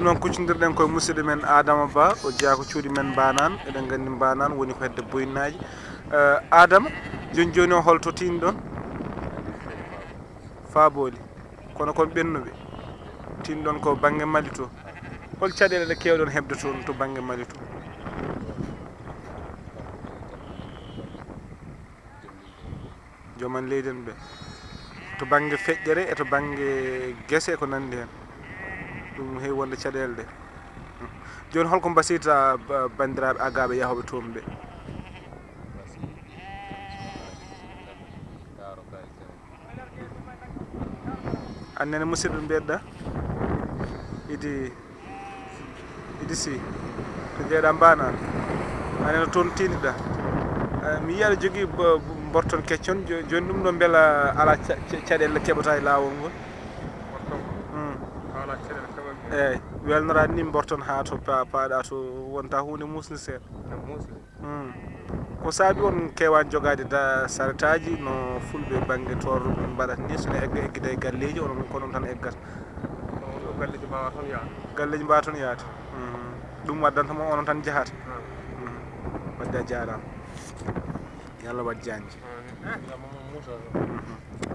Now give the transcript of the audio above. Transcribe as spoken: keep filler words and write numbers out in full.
Noon kuccondirɗen koye musidɗo men Adama Ba, o jeyaa ko cuuɗi men Mbaanaan. Eɗen nganndi Mbaanaan woni ko hedde Boyinaaji. Eh, Adama, jooni jooni o holto tiinɗon? Faabooli. Kono kon ɓennuɓe. Tiinɗon ko bannge Mali to. Hol caɗeele ɗe keewɗon heɓde toon to bannge Mali to? Jooman leydi en ɓe. To bannge feƴƴere e to bannge gese e ko nanndi heen. Ɗum heewi wonde caɗeele ɗe. Jooni holko mbasiyta ba-, banndiraaɓe agaaɓe yahooɓe toon ɓe? An nene musidɗo mbiyeɗa? Idi, Idi si. To jeeɗa mbana. An nene toon tindiɗa. Eh, mi yiya aɗa jogii bo-, mborton keccon, jo-, jooni ɗum ɗo mbela ala ca-, ca-, caɗeele keɓata e laawol ngol? Hmm. Eeyi, welnoraade ni mborton haa to pa-, paaɗa to wonta huunde muusnde seeɗa. Hmm. Ko saabi on keewaani jogaade da saretaaji no fulɓe bannge toor mbaɗata ni, so ne egga eggida e galleeji, onon ko onon tan eggata? Galleeji mbaawa toon yaade. Galleeji mbaawa toon yaade. Hmm. Ɗum waddanta mo onon tan njahata. Hmm. Wadde a jaaraama. Yo Allah waɗ jaanji. Hmm.